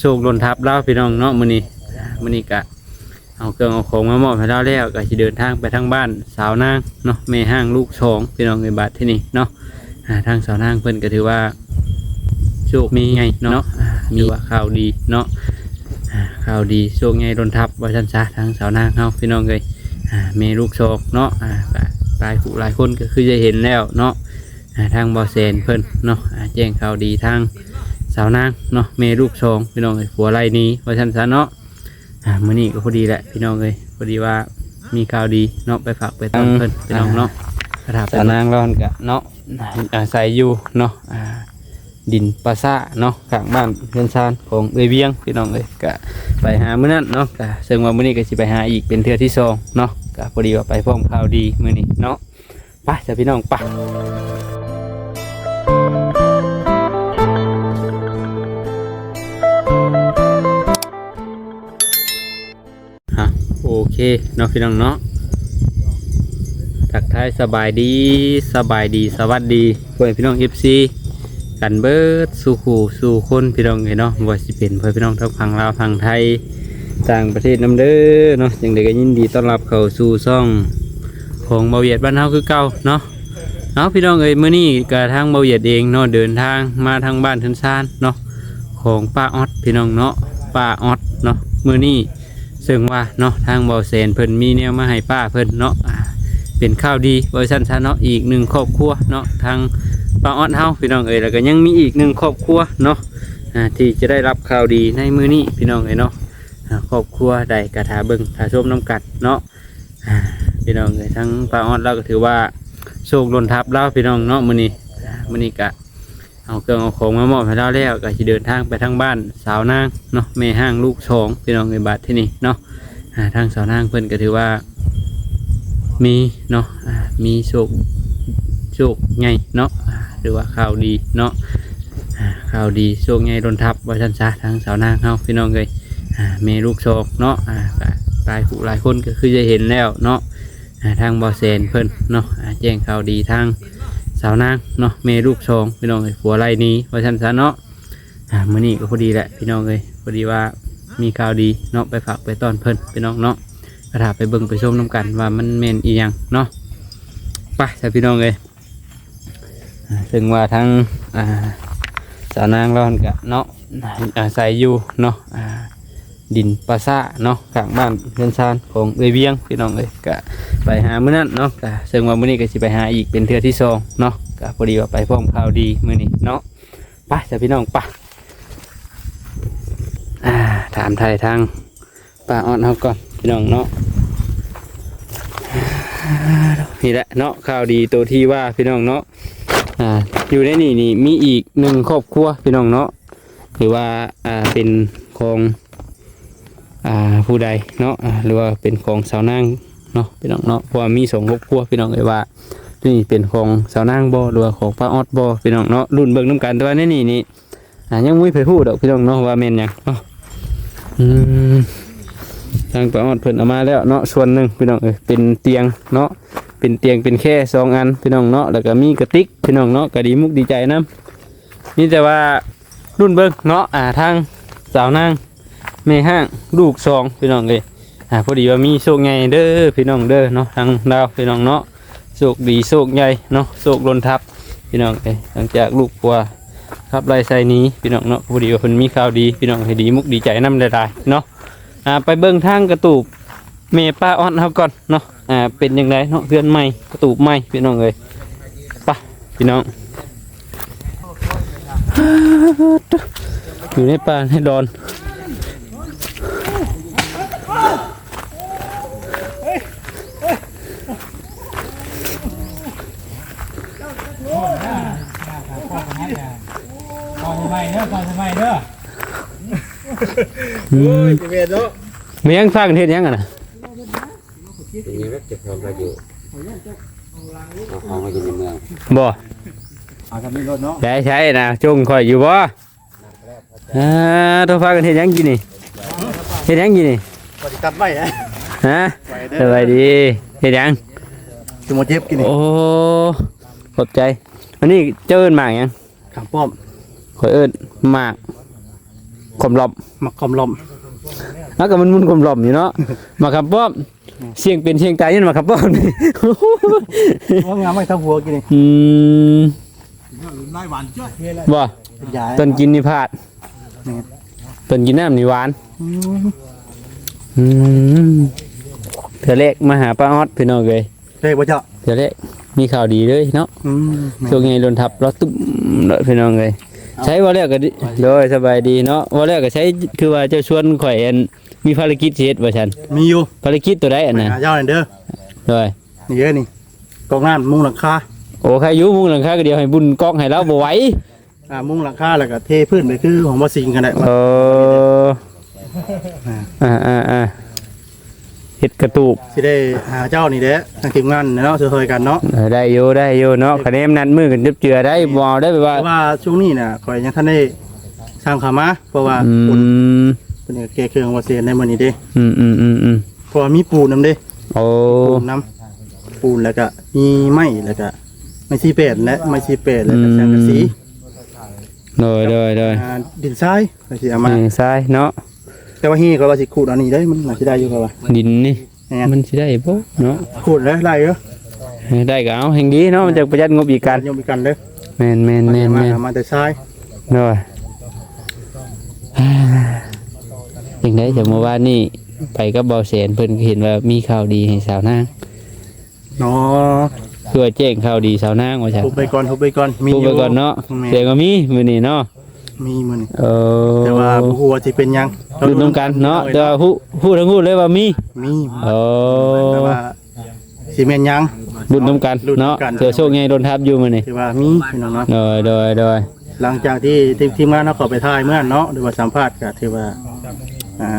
ໂຊກດົນທັບລາວພີ່ນ້ອງເນາະ. ມື້ນີ້ ມື້ນີ້ກະເອົາເຄື່ອງເອົາຂອງມາມອບໃຫ້ລາວແລ້ວ ກະຊິເດີນທາງໄປທາງບ້ານສາວນາງເນາະ ແມ່ຮ້າງລູກສອງ ພີ່ນ້ອງເອີຍ. ບາດທີນີ້ເນາະ ອ່າ ທາງສາວນາງເພິ່ນກໍຖືວ່າໂຊກມີໃຫຍ່ເນາະ ອ່າ ມີວ່າຂ່າວດີເນາະ ອ່າ ຂ່າວດີໂຊກໃຫຍ່ດົນທັບວ່າຊັ້ນຊະ. ທາງສາວນາງເຮົາ ພີ່ນ້ອງເອີຍ ອ່າ ແມ່ລູກສອງເນາະ ອ່າ ກໍຫຼາຍຜູ້ຫຼາຍຄົນກໍຄືຈະເຫັນແລ້ວເນາະ ອ່າ ທາງບໍ່ແສນເພິ່ນເນາະ ອ່າ ແຈ້ງຂ່າວດີທາງສາວນາງເນາະ ແມ່ລູກສອງ ພີ່ນ້ອງເອີຍ ຜົວໄລ່ໜີວ່າຊັ້ນຊະເນາະ. ອ່າ ມື້ນີ້ກໍພໍດີແຫຼະ ພີ່ນ້ອງເອີຍ ພໍດີວ່າມີຂ່າວດີເນາະ ໄປຝາກໄປຕ້ອນເພິ່ນ ອ່າ ພີ່ນ້ອງເນາະ. ອ່າ ສາວນາງລາວຫັ້ນກະເນາະ ອາໄສຢູ່ເນາະ ອ່າ ດິນປາສາເນາະ ຂ້າງບ້ານເຮືອນຊານຂອງເອື້ອຍວຽງ ພີ່ນ້ອງເອີຍ. ກະໄປຫາມື້ນັ້ນເນາະ ກະເຊິ່ງວ່າມື້ນີ້ກໍຊິໄປຫາອີກເປັນເທື່ອທີສອງເນາະ ກະພໍດີວ່າໄປພ້ອມຂ່າວດີມື້ນີ້ເນາະ. ໄປຊະພີ່ນ້ອງ ໄປ. ອ່ະ ໂອເຄເນາະ ພີ່ນ້ອງເນາະ ທັກທາຍສະບາຍດີ ສະບາຍດີ ສະຫວັດດີ ພໍ່ແມ່ພີ່ນ້ອງ ເອັຟຊີ ກັນເບິດສູ່ຄູ່ສູ່ຄົນ ພີ່ນ້ອງເອີຍເນາະ. ບໍ່ວ່າຊິເປັນພໍ່ແມ່ພີ່ນ້ອງທາງຝັ່ງລາວ ຝັ່ງໄທ ຕ່າງປະເທດນຳເດີເນາະ ຈັ່ງໃດກໍຍິນດີຕ້ອນຮັບເຂົ້າສູ່ຊ່ອງຂອງບ່າວຫວຽດບ້ານເຮົາຄືເກົ່າເນາະ. ເອົາ ພີ່ນ້ອງເອີຍ ມື້ນີ້ກະທາງບ່າວຫວຽດເອງເນາະ ເດີນທາງມາທາງບ້ານເຮືອນຊານເນາະ ຂອງປ້າອອດ ພີ່ນ້ອງເນາະ ປ້າອອດເນາະ ມື້ນີ້ ເຊິ່ງວ່າເນາະ ທາງບໍ່ແສນເພິ່ນມີແນວມາໃຫ້ປ້າເພິ່ນເນາະ ອ່າ ເປັນຂ່າວດີວ່າຊັ້ນຊະເນາະ ອີກໜຶ່ງຄອບຄົວເນາະ ທາງປ້າອອດເຮົາ ພີ່ນ້ອງເອີຍ ແລ້ວກໍຍັງມີອີກໜຶ່ງຄອບຄົວເນາະ ອ່າ ທີ່ຈະໄດ້ຮັບຂ່າວດີໃນມື້ນີ້ ພີ່ນ້ອງເອີຍເນາະ. ອ່າ ຄອບຄົວໃດກໍຖ້າເບິ່ງຖ້າຊົມນຳກັນເນາະ. ອ່າ ພີ່ນ້ອງເອີຍ ທາງປ້າອອດລາວກໍຖືວ່າໂຊກດົນທັບລາວ ພີ່ນ້ອງເນາະ. ມື້ນີ້ ອ່າ ມື້ນີ້ກະ ເອົາເຄື່ອງເອົາຂອງມາມອບໃຫ້ລາວແລ້ວ ກໍຊິເດີນທາງໄປທາງບ້ານສາວນາງເນາະ ແມ່ຮ້າງລູກສອງ ພີ່ນ້ອງເອີຍ. ບາດທີນີ້ເນາະ ອ່າ ທາງສາວນາງເພິ່ນກໍຖືວ່າມີເນາະ ອ່າ ມີໂຊກ ໂຊກໃຫຍ່ເນາະ ອ່າ ຫຼືວ່າຂ່າວດີເນາະ ອ່າ ຂ່າວດີໂຊກໃຫຍ່ດົນທັບວ່າຊັ້ນຊະ ທາງສາວນາງເຮົາ ພີ່ນ້ອງເອີຍ ອ່າ ແມ່ລູກສອງເນາະ ອ່າ ກໍຫຼາຍຜູ້ຫຼາຍຄົນກໍຄືຈະເຫັນແລ້ວເນາະ. ອ່າ ທາງບໍ່ແສນເພິ່ນເນາະ ອ່າ ແຈ້ງຂ່າວດີທາງສາວນາງເນາະ ແມ່ລູກສອງ ພີ່ນ້ອງເອີຍ ຜົວໄລ່ໜີວ່າຊັ້ນຊະເນາະ. ອ່າ ມື້ນີ້ກໍພໍດີແຫຼະ ພີ່ນ້ອງເອີຍ ພໍດີວ່າມີຂ່າວດີເນາະ ໄປຝາກໄປຕ້ອນເພິ່ນ ພີ່ນ້ອງເນາະ. ກໍຖ້າໄປເບິ່ງໄປຊົມນຳກັນວ່າມັນແມ່ນອີ່ຫຍັງເນາະ. ໄປຊະ ພີ່ນ້ອງເອີຍ ອ່າ ເຊິ່ງວ່າທາງ ອ່າ ສາວນາງລາວຫັ້ນກະເນາະ ອາໄສຢູ່ເນາະ ອ່າ ດິນປາສາເນາະ ຂ້າງບ້ານເຮືອນຊານຂອງເອື້ອຍວຽງ ພີ່ນ້ອງເອີຍ. ກະໄປຫາມື້ນັ້ນເນາະ ກະເຊິ່ງວ່າມື້ນີ້ກໍຊິໄປຫາອີກເປັນເທື່ອທີສອງເນາະ ກະພໍດີວ່າໄປພ້ອມຂ່າວດີມື້ນີ້ເນາະ. ໄປຊະ ພີ່ນ້ອງ ໄປ. ອ່າ ຖາມໄຖ່ທາງ ປ້າອອດເຮົາກ່ອນ ພີ່ນ້ອງເນາະ. ນີ້ແຫຼະເນາະ ຂ່າວດີໂຕທີ່ວ່າ ພີ່ນ້ອງເນາະ ອ່າ ຢູ່ໃນນີ້ນີ້ມີອີກໜຶ່ງຄອບຄົວ ພີ່ນ້ອງເນາະ ຫຼືວ່າ ອ່າ ເປັນຂອງ ອ່າ ຜູ້ໃດເນາະ ອ່າ ຫຼືວ່າເປັນຂອງສາວນາງເນາະ ພີ່ນ້ອງເນາະ. ເພາະວ່າມີສອງຄອບຄົວ ພີ່ນ້ອງເອີຍ ວ່ານີ້ເປັນຂອງສາວນາງບໍ່ ຫຼືວ່າຂອງປ້າອອດບໍ່ ພີ່ນ້ອງເນາະ. ລຸ້ນເບິ່ງນຳກັນ ແຕ່ວ່າໃນນີ້ນີ້ ອ່າ ຍັງບໍ່ມີໃຜຮູ້ດອກ ພີ່ນ້ອງເນາະ ວ່າແມ່ນຫຍັງເນາະ. ອືມ ທາງປ້າອອດເພິ່ນເອົາມາແລ້ວເນາະ ສ່ວນໜຶ່ງ ພີ່ນ້ອງເອີຍ ເປັນຕຽງເນາະ ເປັນຕຽງເປັນແຄສອງອັນ ພີ່ນ້ອງເນາະ ແລ້ວກໍມີກະຕິກ ພີ່ນ້ອງເນາະ ກໍດີມຸກດີໃຈນຳ. ມີແຕ່ວ່າລຸ້ນເບິ່ງເນາະ ອ່າ ທາງສາວນາງ ແມ່ຮ້າງລູກສອງ ພີ່ນ້ອງເອີຍ. ອ່າ ພໍດີວ່າມີໂຊກໃຫຍ່ເດີ ພີ່ນ້ອງເດີເນາະ ທາງລາວ ພີ່ນ້ອງເນາະ. ໂຊກດີໂຊກໃຫຍ່ເນາະ ໂຊກດົນທັບ ພີ່ນ້ອງເອີຍ. ຫຼັງຈາກລູກຜົວຂັບໄລ່ໄລ່ໜີ ພີ່ນ້ອງເນາະ ພໍດີວ່າເພິ່ນມີຂ່າວດີ ພີ່ນ້ອງ ໃຫ້ດີມຸກດີໃຈນຳຫຼາຍໆເນາະ. ອ່າ ໄປເບິ່ງທາງກະຕູບແມ່ປ້າອອດເຮົາກ່ອນເນາະ. ອ່າ ເປັນຈັ່ງໃດເນາະ ເຮືອນໃໝ່ ກະຕູບໃໝ່ ພີ່ນ້ອງເອີຍ. ໄປ ພີ່ນ້ອງ ຢູ່ໃນປ່າໃນດອນ. ກ່ອນໃໝ່ເດີ ກ່ອນໃໝ່ເດີ. ອືມ ໂອ້ຍ ຊິແມ່ນເນາະ. ແມ່ນຫຍັງ ພາກັນເຮັດຫຍັງຫັ້ນນະ? ເປັນຫຍັງເຈົ້າຂອງກໍຢູ່ ເອົາຂອງມາຢູ່ໃນເມືອງບໍ່? ເອົາທຳນີ້ໂລດເນາະ. ໄດ້ໃຊ້ນະ ຈົ່ງຂ້ອຍຢູ່ບໍ່? ອ່າ ໂທ ພາກັນເຮັດຫຍັງກິນນີ້? ເຮັດຫຍັງກິນນີ້? ບໍ່ໄດ້ຕັດໄມ້ນະ. ຮະ? ສະບາຍດີ. ເຮັດຫຍັງ? ຊິມາເຈັບກິນນີ້. ໂອ້ ຂອບໃຈ. ອັນນີ້ເຈົ້າເອີ້ນໝາກຫຍັງ? ຂາມປ້ອມ. ຂ້ອຍເອີ້ນໝາກ ຄວາມລອບ ມັກຄວາມລອບ ເອົາ ກໍມັນໝຸນຄວາມລອບຢູ່ເນາະ ໝາກຂາມປ້ອມ ສຽງເປັນສຽງຕາຍຍ້ອນໝາກຂາມປ້ອມນີ້ ວ່າງາມໄວ້ເທົ່າຫົວກິນນີ້ ອືມ ບໍ່ ເປັນຢາ ຕອນກິນນີ້ພາດ ແມ່ນ ຕອນກິນນ້ຳນີ້ຫວານ ອືມ ອືມ ເທື່ອແລກມາຫາປ້າອອດ ພີ່ນ້ອງເອີຍ ໄດ້ບໍ່ເຈົ້າ? ເທື່ອແລກ ມີຂ່າວດີເລີຍເນາະ ອືມ ໂຊກໃຫຍ່ລົ້ນທັບ ລາວຕຸ້ມໂລດ ພີ່ນ້ອງເອີຍ ເອົ້າ ໃສ ເວົ້າແລ້ວກໍດີ ໂດຍ ສະບາຍດີເນາະ ເວົ້າແລ້ວກໍໃສ ຄືວ່າເຈົ້າຊວນຂ້ອຍ ອັນ ມີພາລະກິດຊິເຮັດວ່າຊັ້ນ ມີຢູ່ ພາລະກິດໂຕໃດອັນນັ້ນ ໄປຫາເຈົ້ານັ້ນເດີ ໂດຍ ນີ້ເດີນີ້ ກອງນ້ຳມຸງຫຼັງຄາ ໂອ້ ໃຄຢູ່ ມຸງຫຼັງຄາກໍດຽວໃຫ້ບຸນກອກໃຫ້ລາວບໍ່ໄຫວ ອ່າ ມຸງຫຼັງຄາ ແລ້ວກໍເທພື້ນໄປຄືຂອງບໍ່ສິງຫັ້ນແຫຼະ ເອີ ອ່າ ອ່າໆໆ ເຮັດກະຕູບ ຊິໄດ້ຫາເຈົ້ານີ້ແຫຼະ ທາງທີມງານເນາະ ຊ່ວຍໆກັນເນາະ ເອີ ໄດ້ຢູ່ ໄດ້ຢູ່ເນາະ ຄະແນນນັດມື້ກັນຈຸບເຈືອໄດ້ ບໍ່ເອົາໄດ້ ແບບວ່າ ແຕ່ວ່າຊ່ວງນີ້ນະ ຂ້ອຍຍັງທັນໄດ້ສັ່ງເຂົ້າມາ ເພາະວ່າ ອືມ ຄົນ ເພິ່ນກໍແກ່ເຄື່ອງວ່າເຊັນໃນມື້ນີ້ເດ້ ອືມໆໆໆ ເພາະວ່າມີປູນນຳເດ້ ໂອ້ ປູນນຳ ປູນ ແລ້ວກະມີໄມ້ ແລ້ວກະໄມ້ສີ່ແປດ ແລະ ໄມ້ສີ່ແປດ ແລ້ວກະ ອືມ ສັງກະສີ ໂດຍ ໂດຍ ໂດຍ ອ່າ ດິນຊາຍ ຂ້ອຍຊິເອົາມາ ດິນຊາຍເນາະ ແຕ່ວ່າເຮຂ້ອຍວ່າຊິຂູດເອົານີ້ເດ້ ມັນໜ້າຊິໄດ້ຢູ່ ຂ້ອຍວ່າ ດິນນີ້ ແມ່ນ ມັນຊິໄດ້ບໍ່ເນາະ ຂູດໄດ້ ໄດ້ຢູ່ ເອີ ໄດ້ກໍເອົາແຮ່ງດີເນາະ ມັນຈະປະຢັດງົບອີກກັນ ປະຢັດງົບອີກກັນເດີ ແມ່ນໆໆໆ ມາແຕ່ຊາຍ ໂດຍ ຈັ່ງໃດ ຈາກເມື່ອວານນີ້ໄປກັບບ່າວແສນ ເພິ່ນກໍເຫັນວ່າມີຂ່າວດີໃຫ້ສາວນາງ ເນາະ ຄືວ່າແຈ້ງຂ່າວດີສາວນາງວ່າຊັ້ນ ຮຸບໄປກ່ອນ ຮຸບໄປກ່ອນ ມີ ຮຸບໄປກ່ອນເນາະ ແມ່ນ ແຕ່ກໍມີມື້ນີ້ເນາະ ມີມື້ນີ້ ເອີ ແຕ່ວ່າບໍ່ຮູ້ວ່າຊິເປັນຫຍັງ ລຸ້ນນຳກັນເນາະ ແຕ່ວ່າຮູ້ ຮູ້ທັງຮູ້ເລີຍວ່າມີ ມີ ເອີ ແຕ່ວ່າຊິແມ່ນຫຍັງ ລຸ້ນນຳກັນເນາະ ລຸ້ນນຳກັນ ເທື່ອໂຊກໃຫຍ່ດົນທັບຢູ່ມື້ນີ້ ຖືວ່າມີພີ່ນ້ອງເນາະ ໂດຍ ໂດຍ ໂດຍ ຫຼັງຈາກທີ່ທີມ ທີມງານເຮົາເຂົ້າໄປຖ່າຍເມື່ອນັ້ນເນາະ ຫຼືວ່າສຳພາດ ກໍຖືວ່າ ອ່າ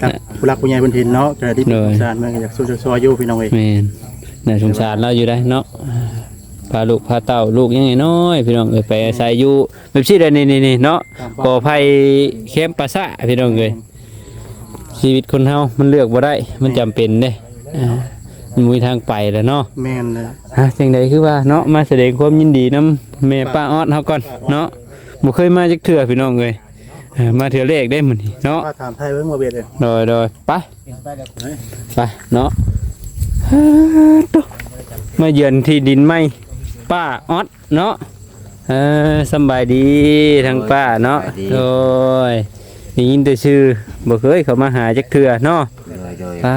ທາງຜູ້ຫຼັກຜູ້ໃຫຍ່ເພິ່ນເຫັນເນາະ ກໍດີ ໂດຍ ສົງສານ ເພິ່ນກໍຢາກຊ່ວຍຢາກຊ່ອຍຢູ່ພີ່ນ້ອງເອີຍ ແມ່ນ ໜ້າສົງສານລາວຢູ່ໄດ໋ເນາະ ພາລູກພາເຕົ້າ ລູກຍັງນ້ອຍໆ ພີ່ນ້ອງເອີຍ ໄປອາໄສຢູ່ແບບຊີ້ໄດ໋ ນີ້ໆໆ ເນາະ ຕາມບ້ານ ກໍໄຜ່ແຄມປ່າຊ້າ ພີ່ນ້ອງເອີຍ ແມ່ນ ຊີວິດຄົນເຮົາມັນເລືອກບໍ່ໄດ້ ມັນຈຳເປັນເດ້ ອ່າ ມັນບໍ່ມີທາງໄປແລ້ວເນາະ ແມ່ນແລ້ວ ອ່າ ຈັ່ງໃດຄືວ່າເນາະ ມາສະແດງຄວາມຍິນດີນຳແມ່ປ້າອອດເຮົາກ່ອນເນາະ ບໍ່ເຄີຍມາຈັກເທື່ອພີ່ນ້ອງເອີຍ ເອີ ມາເທື່ອແລກເດ້ມື້ນີ້ເນາະ ມາຖາມໄທເບິ່ງວ່າເວດເອີຍ ໂດຍໆ ໄປ ໄປເນາະ ໂຕ ມາເຢືອນທີ່ດິນໃໝ່ປ້າອອດເນາະ ເອີ ສຳບາຍດີທາງປ້າເນາະ ໂດຍ ສະບາຍດີ ໂດຍ ໄດ້ຍິນແຕ່ຊື່ ບໍ່ເຄີຍເຂົ້າມາຫາຈັກເທື່ອເນາະ ໂດຍໆ ປາ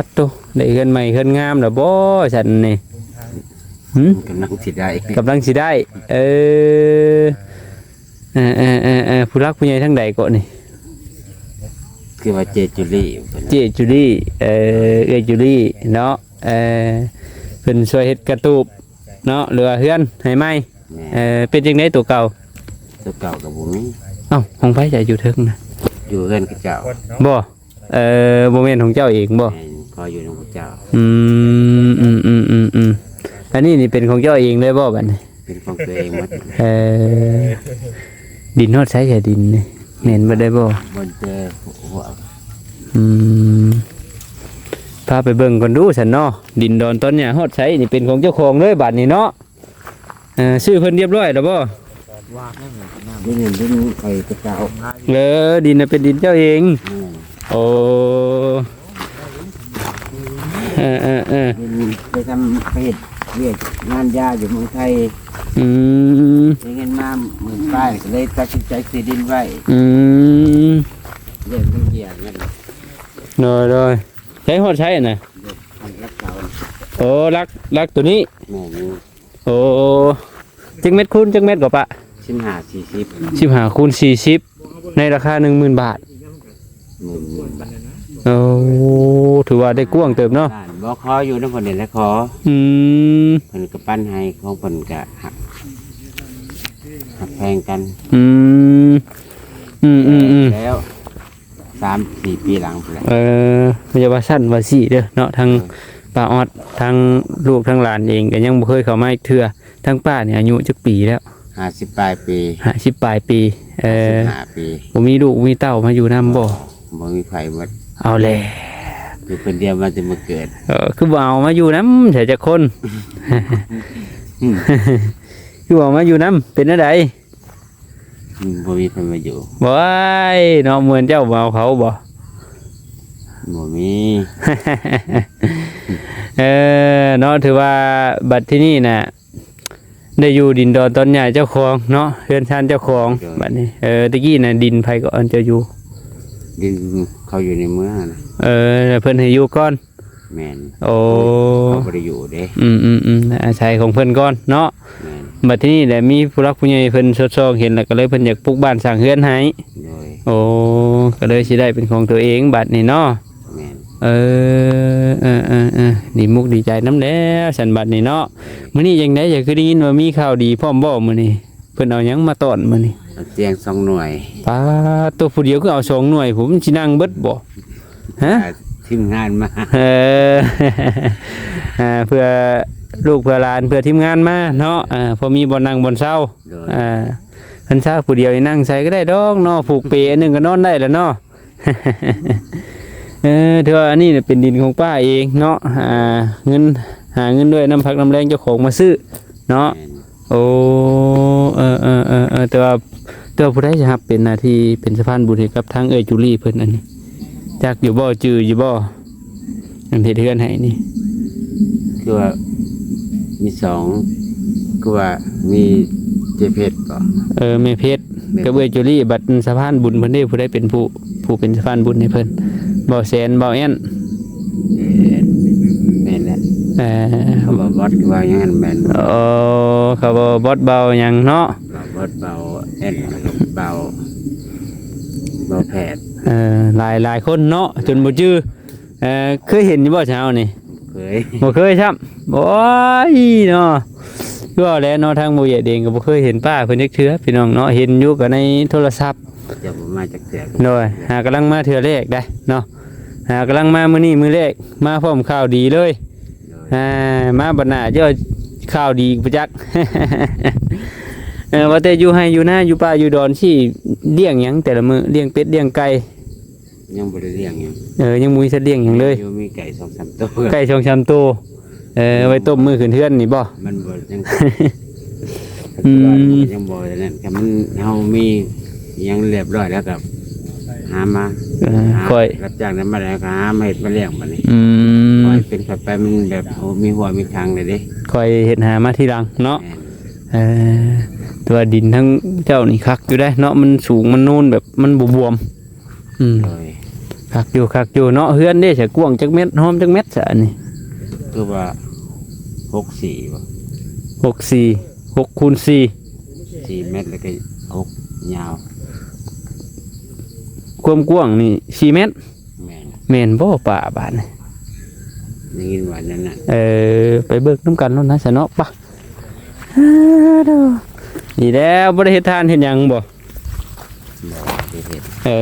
ດໂຕ ໄດ້ເຮືອນໃໝ່ເຮືອນງາມແລ້ວບໍ່ຊັ້ນນີ້ ຫຶ ກຳລັງຊິໄດ້ ກຳລັງຊິໄດ້ ເອີ ເອີໆໆໆ ຜູ້ຫຼັກຜູ້ໃຫຍ່ທາງໃດເກາະນີ້ ຄືວ່າເຈຈູລີ ເຈຈູລີ ເອີ ເອື້ອຍຈູລີເນາະ ເອີ ເພິ່ນຊ່ວຍເຮັດກະຕູບເນາະ ຫຼືວ່າເຮືອນໃຫ້ໃໝ່ ແມ່ນ ເອີ ເປັນຈັ່ງໃດຕົວເກົ່າ ຕົວເກົ່າກໍບໍ່ມີ ເອົ້າ ຂອງໃຜຈະຢູ່ເທິງນະ ຢູ່ເຮືອນເຂົາເຈົ້າ ບໍ່ ເອີ ບໍ່ແມ່ນຂອງເຈົ້າເອງບໍ່ ແມ່ນ ຂໍຢູ່ນຳເຂົາເຈົ້າ ອືມ ອືມໆໆໆ ອັນນີ້ນີ້ເປັນຂອງເຈົ້າເອງເລີຍບໍ່ບັດນີ້ ເປັນຂອງຕົວເອງໝົດ ເອີ ດິນຮອດໃສຊະ ດິນນີ້ ແມ່ນເບິດໄດ້ບໍ່ ບໍ່ແຕ່ຫົວ ອືມ ພາໄປເບິ່ງກ່ອນດູຊັ້ນເນາະ ດິນດອນຕອນຫຍ້າຮອດໃສນີ້ ເປັນຂອງເຈົ້າຂອງເລີຍບາດນີ້ເນາະ ເອີ ຊື້ເພິ່ນຮຽບຮ້ອຍແລ້ວບໍ່ ດິນ ດິນໄອ້ເຈົ້າ ເອີ ດິນນະເປັນດິນເຈົ້າເອງ ອືມ ໂອ້ ເອີໆໆ ໄປທຳ ໄປເຮັດວຽກງານຢາຢູ່ເມືອງໄທ ອືມ ໄດ້ເງິນມາໝື່ນປາຍ ກໍເລີຍຕັດສິນໃຈຊື້ດິນໄວ້ ອືມ ເລື່ອງມັນເຫຍເງິນ ໂດຍໆ ໃຊ້ຮອດໃຊ້ນະ ຫຼັກເສົາ ໂອ້ ຫຼັກ ຫຼັກຕົວນີ້ ແມ່ນຢູ່ ໂອ້ ຈັກແມັດຄູນຈັກແມັດກໍປະ ສິບຫ້າ ສີ່ສິບ ສິບຫ້າຄູນສີ່ສິບ ໃນລາຄາໜຶ່ງໝື່ນບາດ ໜຶ່ງໝື່ນບາດ ໂອ້ ຖືວ່າໄດ້ກວ້າງເຕີບເນາະ ບ້ານບໍ່ຂໍຢູ່ນຳເພິ່ນນີ້ແຫຼະ ຂໍ ອືມ ເພິ່ນກໍປັນໃຫ້ ຂອງເພິ່ນກໍຮັກ ຮັກແພງກັນ ອືມ ອືມໆໆ ແລ້ວ ສາມສີ່ປີຫຼັງພຸ້ນແຫຼະ ເອີ ຢ່າວ່າຊັ້ນວ່າຊີ້ເດີເນາະ ທັງ ເອີ ປ້າອອດ ທັງລູກທັງຫຼານເອງກໍຍັງບໍ່ເຄີຍເຂົ້າມາອີກເທື່ອ ທາງປ້ານີ້ອາຍຸຈັກປີແລ້ວ? ຫ້າສິບປາຍປີ ຫ້າສິບປາຍປີ ເອີ ຫ້າສິບຫ້າປີ ບໍ່ມີລູກມີເຕົ້າມາຢູ່ນຳບໍ່? ບໍ່ມີໃຜໝົດ ເອົາແຫຼະ ຢູ່ຄົນດຽວມາແຕ່ມື້ເກີດ ເອີ ຄືບໍ່ເອົາມາຢູ່ນຳ ໃສຈັກຄົນ ອືມ ຄືບໍ່ເອົາມາຢູ່ນຳ ເປັນແນວໃດ? ເ ອືມ ບໍ່ມີໃຜມາຢູ່. ວ້າຍ ເນາະ ເໝືອນເຈົ້າມາເອົາເຂົາບໍ່? ບໍ່ມີ. ເອີ ເນາະ ຖືວ່າບັດທີນີ້ນະ ໄດ້ຢູ່ດິນດອນຕອນຫຍ້າເຈົ້າຂອງເນາະ ເຮືອນຊານເຈົ້າຂອງ. ໂດຍ. ບັດນີ້ ເອີ ຕະກີ້ນະ ດິນໃຜກໍອັນເຈົ້າຢູ່? ດິນເຂົາຢູ່ໃນເມືອງນະ. ເອີ ແລ້ວເພິ່ນໃຫ້ຢູ່ກ່ອນ. ແມ່ນ. ໂອ້ ເຂົາບໍ່ໄດ້ຢູ່ເດ້. ອືມໆໆ ອາໄສຂອງເພິ່ນກ່ອນເນາະ. ແມ່ນ. ບັດທີນີ້ແຫຼະ ມີຜູ້ຫຼັກຜູ້ໃຫຍ່ເພິ່ນສອດສ່ອງເຫັນແລ້ວ ກໍເລີຍເພິ່ນຢາກປຸກບ້ານສ້າງເຮືອນໃຫ້. ໂດຍ. ໂອ້ ກໍເລີຍຊິໄດ້ເປັນຂອງຕົວເອງບັດນີ້ເນາະ. ແມ່ນ. ເອີ ເອີໆໆ ດີມຸກດີໃຈນຳແລ້ວຊັ້ນບັດນີ້ເນາະ. ມື້ນີ້ຈັ່ງໃດ ຢາກ ຄືໄດ້ຍິນວ່າມີຂ່າວດີພ້ອມບໍ່ມື້ນີ້? ເພິ່ນເອົາຫຍັງມາຕ້ອນມື້ນີ້? ເອົາຕຽງສອງໜ່ວຍ. ປາດໂຕ ຜູ້ດຽວຄືເອົາສອງໜ່ວຍ ຜູ້ມັນຊິນັ່ງເບິດບໍ່? ຮະ? ທີມງານມາ. ເອີ ອ່າ ເພື່ອລູກເພື່ອຫຼານ ເພື່ອທີມງານມາເນາະ. ອ່າ ພໍມີບ່ອນນັ່ງບ່ອນເຊົາ. ໂດຍ. ອ່າ ເພິ່ນຊາຜູ້ດຽວນີ້ນັ່ງໃສກໍໄດ້ດອກເນາະ ຜູກເປອັນໜຶ່ງກໍນອນໄດ້ແລ້ວເນາະ. ເອີ ຖືວ່າອັນນີ້ເປັນດິນຂອງປ້າເອງເນາະ. ອ່າ ເງິນ ຫາເງິນດ້ວຍນ້ຳພັກນ້ຳແຮງເຈົ້າຂອງມາຊື້ເນາະ. ແມ່ນ. ໂອ້ ເອີໆໆໆ ແຕ່ວ່າ ແຕ່ວ່າຜູ້ໃດຈະຮັບເປັນໜ້າທີ່ເປັນສະພານບຸນໃຫ້ກັບທາງເອື້ອຍຈູລີເພິ່ນອັນນີ້ ຈັກຢູ່ບໍ່? ຈື່ຢູ່ບໍ່? ອັນເຮັດເຮືອນໃຫ້ນີ້ ຄືວ່າມີສອງ ຄືວ່າມີເຈເພັດບໍ? ເອີ ແມ່ເພັດ ແມ່ເພັດ ກັບເອື້ອຍຈູລີ. ບັດສະພານບຸນເພິ່ນເດ້ ຜູ້ໃດເປັນຜູ້ ຜູ້ເປັນສະພານບຸນໃຫ້ເພິ່ນ? ບ່າວແສນ ບ່າວແອນ. ເອີ ແມ່ນແຫຼະ. ເອີ ເຂົາບໍ່ບອດ ຄືວ່າຫຍັງຫັ້ນແມ່ນ. ໂອ້ ເຂົາບໍ່ບອດ ບ່າວຫຍັງເນາະ. ບ່າວບອດ ບ່າວແອນ ແລ້ວກໍບ່າວ ບ່າວແພດ. ເອີ ຫຼາຍ ຫຼາຍຄົນເນາະ ຈົນບໍ່ຈື່. ເອີ ເຄີຍເຫັນຢູ່ບໍ່ຊາວນີ້? ເຄີຍ. ບໍ່ເຄີຍຊ້ຳ. ໂອ້ຍເນາະ ຄືວ່າແຫຼະເນາະ ທາງບໍ່ຢຽດເອງກໍບໍ່ເຄີຍເຫັນປ້າເພິ່ນຈັກເທື່ອ ພີ່ນ້ອງເນາະ. ເຫັນຢູ່ກໍໃນໂທລະສັບ. ຈະບໍ່ມາຈັກເທື່ອ. ໂດຍ. ຫາກຳລັງມາເທື່ອແລກໄດ໋ເນາະ. ຫາກຳລັງມາມື້ນີ້ມື້ແລກ ມາພ້ອມຂ່າວດີເລີຍ. ໂດຍ. ອ່າ ມາບັດໜ້າເຈົ້າຂ່າວດີບໍ່ຈັກ. ເອີ ວ່າແຕ່ຢູ່ໄຮ່ຢູ່ນາ ຢູ່ປ່າຢູ່ດອນ ຊິລ້ຽງຫຍັງແຕ່ລະມື້? ລ້ຽງເປັດລ້ຽງໄກ່? ຍັງບໍ່ໄດ້ລ້ຽງຫຍັງ. ເອີ ຍັງບໍ່ມີສັດລ້ຽງຫຍັງເລີຍ. ມີ ມີໄກ່ສອງສາມໂຕ. ໄກ່ສອງສາມໂຕ. ເອີ ໄວ້ຕົ້ມມື້ຂຶ້ນເຮືອນນີ້ບໍ່? ມັນບໍ່ ຍັງ ອືມ ຍັງບໍ່ນັ້ນ. ຄັນມັນ ເຮົາມີຫຍັງລຽບຮ້ອຍແລ້ວກໍຫາມາ. ເອີ ຫາ ຂ້ອຍ ຮັບຈ້າງນຳມາແລ້ວກໍຫາມາເຮັດມາລ້ຽງບັດນີ້. ອືມ ຂ້ອຍເປັນຂ້ອຍໄປ ມັນແບບ ໂອ້ ມີຫົວມີຄັງເລີຍເດ້. ຂ້ອຍເຮັດຫາມາທີຫຼັງເນາະ. ແມ່ນ. ເອີ ແຕ່ວ່າດິນທາງເຈົ້ານີ້ຄັກຢູ່ເດ້ເນາະ ມັນສູງ ມັນນູນ ແບບມັນບໍ່ບວມ. ອືມ ໂດຍ. ຄັກຢູ່ ຄັກຢູ່ເນາະ. ເຮືອນເດ້ ສະກວ້າງຈັກແມັດ ຮອມຈັກແມັດຊະອັນນີ້? ຄືວ່າຫົກສີ່ບໍ? ຫົກສີ່ ຫົກຄູນສີ່ ສີ່ແມັດ ແລ້ວກໍຫົກຍາວ. ຄວາມກວ້າງນີ້ສີ່ແມັດ. ແມ່ນ. ແມ່ນບໍ່ປ້າບາດນີ້? ໄດ້ຍິນວ່ານັ້ນນະ. ເອີ ໄປເບິ່ງນຳກັນໂລດນະຊະເນາະ. ປະ ດີແລ້ວ. ບໍ່ໄດ້ເຮັດທານເຮັດຫຍັງບໍ່? ບໍ່ໄດ້ເຮັດ. ເອີ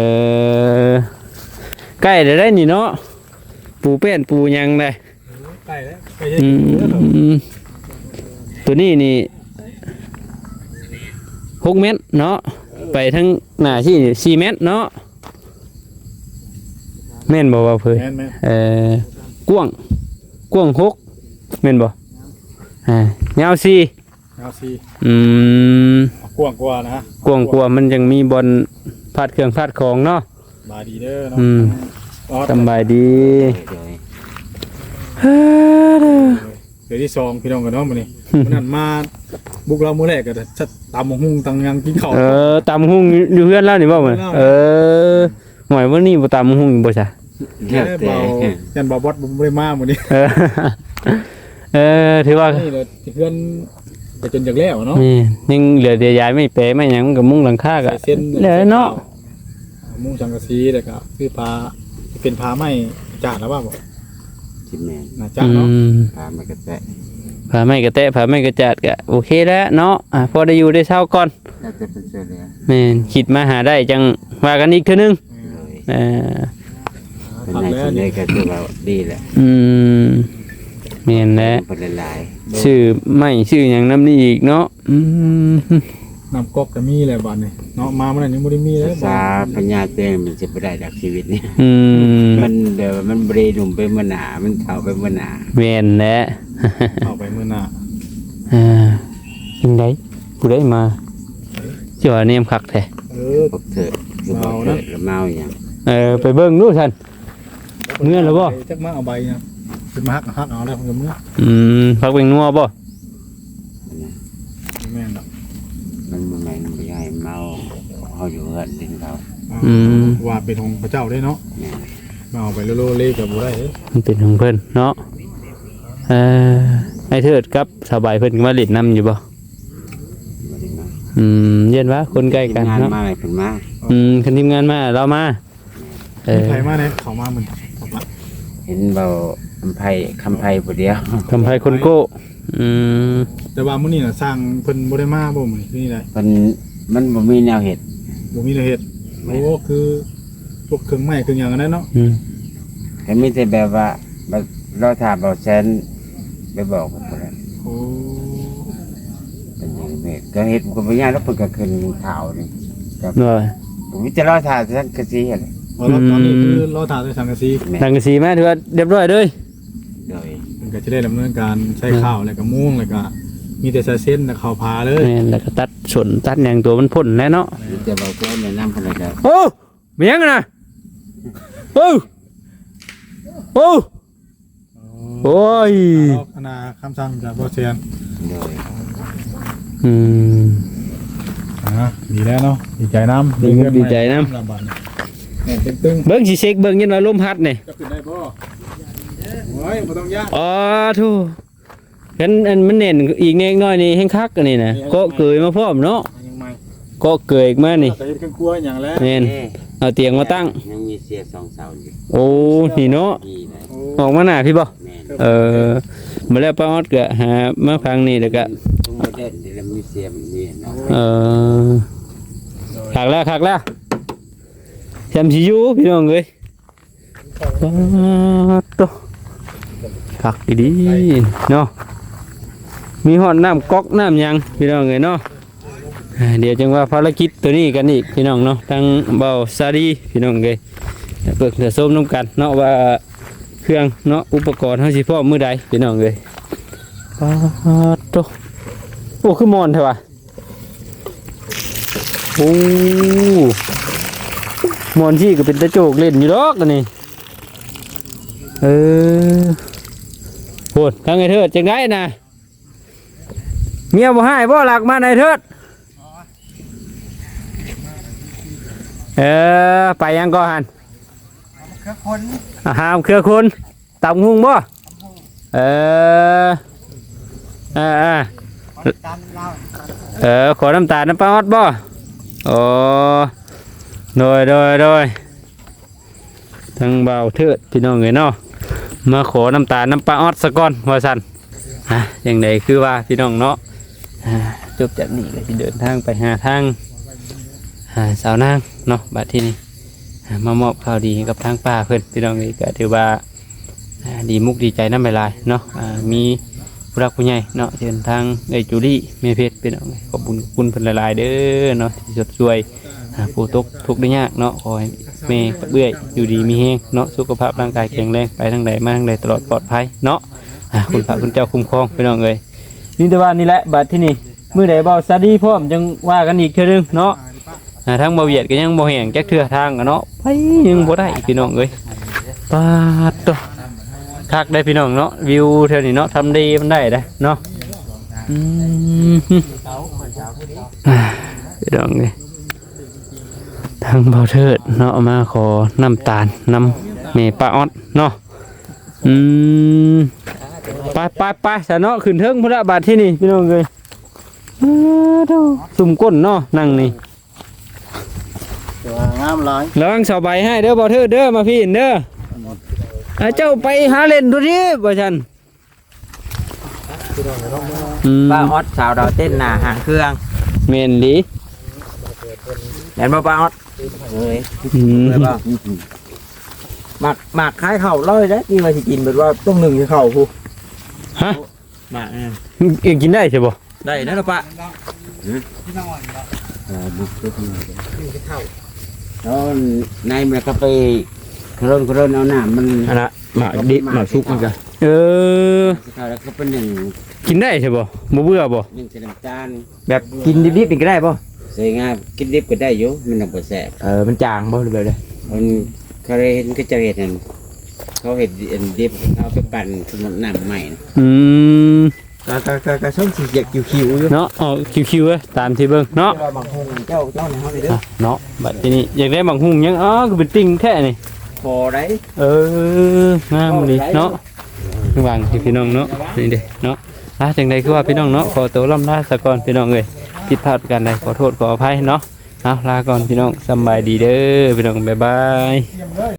ໃກ້ແລ້ວໄດ໋ນີ້ເນາະ ປູແປ້ນປູຫຍັງໄດ໋. ໃກ້ແລ້ວ ໃກ້ເຮັດ. ອືມ ໂຕນີ້ນີ້ຫົກແມັດເນາະ. ໄປທາງໜ້າຊີ້ສີ່ແມັດເນາະ. ແມ່ນບໍ່ ບ່າວເຜີຍ? ແມ່ນໆ. ເອີ ກວ້າງ ກວ້າງຫົກ ແມ່ນບໍ່? ອ່າ ຍາວສີ່. ຍາວສີ່. ອືມ ກວ້າງກວ່ານະ. ກວ້າງກວ່າ ມັນຈັ່ງມີບ່ອນພາດເຄື່ອງພາດຂອງເນາະ. ສະບາຍດີເດີເນາະ. ອືມ ອໍ ສະບາຍດີ. ໂດຍ ໂດຍ. ເທື່ອທີສອງ ພີ່ນ້ອງກັນເນາະມື້ນີ້. ມື້ນັ້ນມາບຸກລາວມື້ແລກກໍຕຳບັກຫຸ່ງ ຕຳຫຍັງ ກິນເຂົ້າ. ເອີ ຕຳບັກຫຸ່ງຢູ່ເຮືອນລາວນີ້ບໍ່? ເອີ ໂອ້ຍ ມື້ນີ້ບໍ່ຕຳບັກຫຸ່ງອີກບໍ່ຊະ? ແລ້ວແຕ່ ຢ້ານບ່າວບອດບໍ່ໄດ້ມາມື້ນີ້. ເອີ ເອີ ຖືວ່ານີ້ແຫຼະ ເຮືອນກໍຈົນຢາກແລ້ວເນາະ. ແມ່ນ ຍັງເຫຼືອແຕ່ຢາຍໄມ້ແປໄມ້ຫຍັງ ມັນກໍມຸງຫຼັງຄາກໍແລ້ວເນາະ. ມຸງສັງກະສີ ແລ້ວກໍຄືຜ້າ ຊິເປັນຜ້າໄມ້ກະຈາດລະວ່າບໍ່? ຊິແມ່ນ ໜ້າຈະເນາະ. ອືມ ຜ້າໄມ້ກະແຕະ ຜ້າໄມ້ກະແຕະ ຜ້າໄມ້ກະຈາດ ກໍໂອເຄແລ້ວເນາະ. ອ່າ ພໍໄດ້ຢູ່ໄດ້ເຊົາກ່ອນ. ແລ້ວແຕ່ເພິ່ນຊ່ວຍເຫຼືອ. ແມ່ນ ຄິດມາຫາໄດ້ຈັ່ງວ່າກັນອີກເທື່ອໜຶ່ງ. ໂດຍ. ເອີ ເພິ່ນໃຫ້ສ່ຳໃດກໍຖືວ່າດີແຫຼະ. ອືມ ແມ່ນແຫຼະ. ເພິ່ນຫຼາຍໆ ຊື້ໄມ້ຊື້ຫຍັງນຳນີ້ອີກເນາະ. ອືມ ນ້ຳກອກກໍມີແລ້ວບາດນີ້ເນາະ. ມາມື້ນັ້ນຍັງບໍ່ໄດ້ມີເລີຍ. ສາພະຍາແຕ່ງມັນຊິບໍ່ໄດ້ດອກຊີວິດນີ້. ອືມ ມັນແບບວ່າມັນບໍ່ໄດ້ໜຸ່ມໄປມື້ໜ້າ ມັນເຖົ້າໄປມື້ໜ້າ. ແມ່ນແຫຼະ ເຖົ້າໄປມື້ໜ້າ. ອ່າ ຈັ່ງໃດ ຜູ້ໃດມາ? ຊິວ່າແນມຄັກແທ້. ເອີ ບັກເທີດ ຄືບັກເທີດລະເມົາຫຍັງ. ເອີ ໄປເບິ່ງດູຊັ້ນ. ເມືອແລ້ວບໍ່? ຈັກມາເອົາໃບຫຍັງ ເພິ່ນມາຫັກ ຫັກເອົາແລ້ວເພິ່ນກໍເມືອ. ອືມ ຜັກແປ້ງນົວບໍ່? ແມ່ນດອກ ມັນບໍ່ແມ່ນ ບໍ່ຢາກໃຫ້ເມົາ ເຮົາຢູ່ເຮືອນດິນເຂົາ. ອືມ ວ່າເປັນຂອງເຂົາເຈົ້າເດ້ເນາະ. ແມ່ນ ມາເອົາໄປໂລເລກໍບໍ່ໄດ້ເດ້ ມັນເປັນຂອງເພິ່ນເນາະ. ເອີ ອ້າຍເທີດກັບສາວໃບເພິ່ນກໍມາຫຼິ້ນນຳຢູ່ບໍ່? ບໍ່ໄດ້ມາ. ອືມ ຢ້ານວ່າຄົນໃກ້ກັນເນາະ ທີມງານມາເພິ່ນມາ. ອືມ ຄັນທີມງານມາລາວມາ. ເອີ ມີໃຜມາແດ່? ເຂົ້າມາມື້ນີ້ ເຫັນເວົ້າຄຳໄພ ຄຳໄພຜູ້ດຽວ ຄຳໄພຄົນໂກ້. ອືມ ແຕ່ວ່າມື້ນີ້ນະ ຊ່າງເພິ່ນບໍ່ໄດ້ມາບໍ່? ມື້ນີ້ຄືນີ້ແຫຼະ ເພິ່ນ ມັນບໍ່ມີແນວເຮັດ ບໍ່ມີແນວເຮັດ. ແມ່ນ ໂອ້ ຄືພວກເຄື່ອງໄມ້ເຄື່ອງຫຍັງນັ້ນເນາະ. ອືມ ກໍມີແຕ່ແບບວ່າ ແບບລໍຖ້າເບົາແສນໄປບອກເພິ່ນແຫຼະ. ໂອ້ ເປັນຫຍັງເຮັດ ກໍເຮັດກໍບໍ່ຍາກດອກ ເພິ່ນກໍຂຶ້ນຂ່າວນີ້. ໂດຍ ມີແຕ່ລໍຖ້າສັງກະສີຫັ້ນແຫຼະ. ອໍ ຕອນນີ້ຄືລໍຖ້າແຕ່ສັງກະສີ. ແມ່ນ ສັງກະສີມາຖືວ່າຮຽບຮ້ອຍເລີຍ. ໂດຍ ເພິ່ນກໍຈະໄດ້ດຳເນີນການໃສ່ ເອີ ຂ່າວ ແລ້ວກໍມຸງ ແລ້ວກໍມີແຕ່ສາຍເຊັນ ແລ້ວເຂົ້າຜາເລີຍ. ແມ່ນ ແລ້ວກໍຕັດສົນຕັດຫຍັງຕົວມັນພົ້ນແຫຼະເນາະ. ມີແຕ່ເບົາແສນແນະນຳເພິ່ນແລ້ວກໍ ໂອ້ ມີຫຍັງນະ? ໂອ້ ໂອ້ ໂອ້ຍ ອັນນ່າ ຄຳສັ່ງຈາກບໍ່ແຊນ. ໂດຍ ອືມ ອ່າ ດີແລ້ວເນາະ ດີໃຈນຳ ດີ ດີໃຈນຳ ລະບາດນີ້ ແໜ້ນຕຶງໆ. ເບິ່ງ ຊິເຊັກເບິ່ງ ຍັນວ່າລົມພັດນີ້ ຈະຂຶ້ນໄດ້ບໍ່? ໂອ້ຍ ບໍ່ຕ້ອງຢ້ານ. ອໍ ໂທ້ ຄັນອັນມັນແໜ້ນອີກແນກໜ້ອຍນີ້ແຮງຄັກ ອັນນີ້ນະ ເກາະເກີຍມາພ້ອມເນາະ. ເກາະເກີຍອີກມານີ້ ເຮັດເຄື່ອງຄົວຫຍັງແລ້ວ. ແມ່ນ ເອີ ເອົາຕຽງມາຕັ້ງ ຍັງມີເສຍສອງເສົາຢູ່. ໂອ້ ນີ້ເນາະ ນີ້ນະ ອອກມາໜ້າພີ້ບໍ່? ແມ່ນ ເອີ ມາແລ້ວ ປ້າອອດກໍຫາມາຟັງນີ້ ແລ້ວກໍ ເອີ ຄັກແລ້ວ ຄັກແລ້ວ ແຊມຊິຢູ່ ພີ່ນ້ອງເອີຍ. ປາດໂທ້ ຄັກອີ່ຫຼີເນາະ ມີຮອດນ້ຳກັອກນ້ຳຫຍັງ ພີ່ນ້ອງເອີຍເນາະ. ອ່າ ດຽວຈັ່ງວ່າພາລະກິດໂຕນີ້ກັນອີກ ພີ່ນ້ອງເນາະ ທັງເບົາຊາລີ ພີ່ນ້ອງເອີຍ ເບິ່ງເພື່ອຊົມນຳກັນເນາະ ວ່າເຄື່ອງເນາະ ອຸປະກອນເຮົາຊິພ້ອມມື້ໃດ ພີ່ນ້ອງເອີຍ. ປາດໂທ້ ໂອ້ ຄືມ່ວນແທ້ຫວາ. ໂອ້ ມ່ວນຊີ້ກໍເປັນຕາໂຈກຫຼິ້ນຢູ່ດອກອັນນີ້. ເອີ ໂພດ ທາງໄອ້ເທີດຈັ່ງໃດນະ? ເມຍບໍ່ຮ້າຍບໍ່? ລັກມານາຍເທີດ. ເອີ ໄປຫຍັງກໍຫັ້ນ? ຫາມາເຄືອຄົນ. ຕຳຫຸ່ງບໍ່? ເອີ ເອີ ເອີ ເອີ ຂໍນ້ຳຕານນຳປ້າອອດບໍ່? ໂອ້ ໂດຍ ໂດຍ ໂດຍ ທາງບ່າວເທີດ ພີ່ນ້ອງເອີຍເນາະ ມາຂໍນ້ຳຕານນຳປ້າອອດສາກ່ອນວ່າຊັ້ນ. ອ່າ ຈັ່ງໃດຄືວ່າ ພີ່ນ້ອງເນາະ ອ່າ ຈົບຈາກນີ້ກໍຊິເດີນທາງໄປຫາທາງ ອ່າ ສາວນາງເນາະ ບັດທີນີ້ ອ່າ ມາມອບຂ່າວດີໃຫ້ກັບທາງປ້າເພິ່ນ ພີ່ນ້ອງເອີຍ ກໍຖືວ່າ ອ່າ ດີມຸກດີໃຈນຳຫຼາຍໆເນາະ. ອ່າ ມີຜູ້ຫຼັກຜູ້ໃຫຍ່ເນາະ ເຊັ່ນທາງເອື້ອຍຈູລີ ແມ່ເພັດ ພີ່ນ້ອງເອີຍ ຂອບບຸນຂອບຄຸນເພິ່ນຫຼາຍໆເດີເນາະ ທີ່ຊົດຊ່ວຍ ອ່າ ຜູ້ຕົກທຸກໄດ້ຍາກເນາະ. ຂໍໃຫ້ແມ່ກັບເອື້ອຍຢູ່ດີມີແຮງເນາະ ສຸຂະພາບຮ່າງກາຍແຂງແຮງ ໄປທາງໃດມາທາງໃດຕະຫຼອດປອດໄພເນາະ. ອ່າ ຄຸນພະຄຸນເຈົ້າຄຸ້ມຄອງ ພີ່ນ້ອງເອີຍ. ມີແຕ່ວ່ານີ້ແຫຼະ ບັດທີນີ້ ມື້ໃດເວົ້າສະດີພ້ອມ ຈັ່ງວ່າກັນອີກເທື່ອໜຶ່ງເນາະ. ອ່າ ທາງບໍ່ວຽດກໍຍັງບໍ່ແຫ້ງຈັກເທື່ອທາງກະເນາະ ໄປຍັງບໍ່ໄດ້ ພີ່ນ້ອງເອີຍ. ປາດໂທ້ ຄັກເດ້ພີ່ນ້ອງເນາະ ວິວແຖວນີ້ເນາະ ທຳເລມັນໄດ້ເດ້ເນາະ. ອືມ ພີ່ນ້ອງເອີຍ ທາງບ່າວເທີດເນາະ ມາຂໍນ້ຳຕານນຳແມ່ປ້າອອດເນາະ. ອືມ ໄປໆໆ ຊະເນາະ ຂຶ້ນເທິງພຸ້ນລະບາດທີນີ້ ພີ່ນ້ອງເອີຍ. ປາດໂທ້ ຊຸມກົ້ນເນາະ ນັ່ງນີ້ ແຕ່ວ່າງາມຫຼາຍ. ລະວັງສາວໃບໃຫ້ເດີ ບໍ່ຖືກເດີ ມາພີ້ເດີ. ອ່າ ເຈົ້າໄປຫາຫຼິ້ນໂດດດີວ່າຊັ້ນ. ອືມ ປ້າອອດສາວດາວເຕັ້ນໜ້າຫາງເຄື່ອງ ແມ່ນດີ. ແມ່ນບໍ່ປ້າອອດ? ເອີຍ ອືມ ແມ່ນບໍ່? ໝາກ ໝາກຂາຍເຂົ້າລອຍໄດ້ ທີ່ວ່າຊິກິນ ເບິດວ່າຕ້ອງໜຶ້ງໃສ່ເຂົ້າພຸ້ນ. ຮະ? ມາ ເອີ ເອີ ກິນໄດ້ໃຊ່ບໍ່? ໄດ້ນະລະປະ. ຮະ? ເອີ ມາ ເອົາໃນມັນກໍໄປກະລົນກະລົນເອົານ້ຳມັນ ອັນນະ ໝາກດິບໝາກສຸກມັນກະ ເອີ ແລ້ວກໍໄປໜຶ້ງ ກິນໄດ້ໃຊ່ບໍ່? ບໍ່ເບື່ອບໍ່? ໜຶ້ງໃສ່ນ້ຳຕານ ແບບກິນດິບໆນີ້ກໍໄດ້ບໍ່? ສວຍງາມ ກິນດິບກໍໄດ້ຢູ່ ມັນນະບໍ່ແຊບ. ເອີ ມັນຈາງບໍ່ ຫຼືແບບໃດ? ມັນ ເຂົາເຫັນເຂົາເຈົ້າເຮັດນັ້ນ ເຂົາເຮັດອັນດິບ ເຂົາເອົາໄປປັ່ນ ສົມມຸດນ້ຳໃໝ່ນະ. ອືມ ກະ ກະ ກະ ກະຊົງຊິຢາກຄິວໆຢູ່ເນາະ. ເອົາຄິວໆເອີຍ ຕາມທີ່ເບິ່ງເນາະ. ແຕ່ວ່າໝາກຫຸ່ງເຈົ້າ ເຈົ້າໃຫ້ເຮົາເດີ ອ່ະ ເນາະ. ບັດທີນີ້ຢາກໄດ້ໝາກຫຸ່ງຫຍັງ? ອໍ ຄືເປັນຕິ່ງແທ້ນີ້. ພໍໄດ້. ເອີ ງາມດີເນາະ. ເອີ ຫວ່າງທີ່ພີ່ນ້ອງເນາະ ນີ້ເດ້ເນາະ. ອ່ະ ຈັ່ງໃດຄືວ່າພີ່ນ້ອງເນາະ ຂໍໂຕລ່ຳລາສາກ່ອນພີ່ນ້ອງເອີຍ. ຜິດພາດປະການໃດ ຂໍໂທດຂໍອະໄພເນາະ. ເອົາ ລາກ່ອນພີ່ນ້ອງ ສຳບາຍດີເດີພີ່ນ້ອງ ບາຍບາຍ.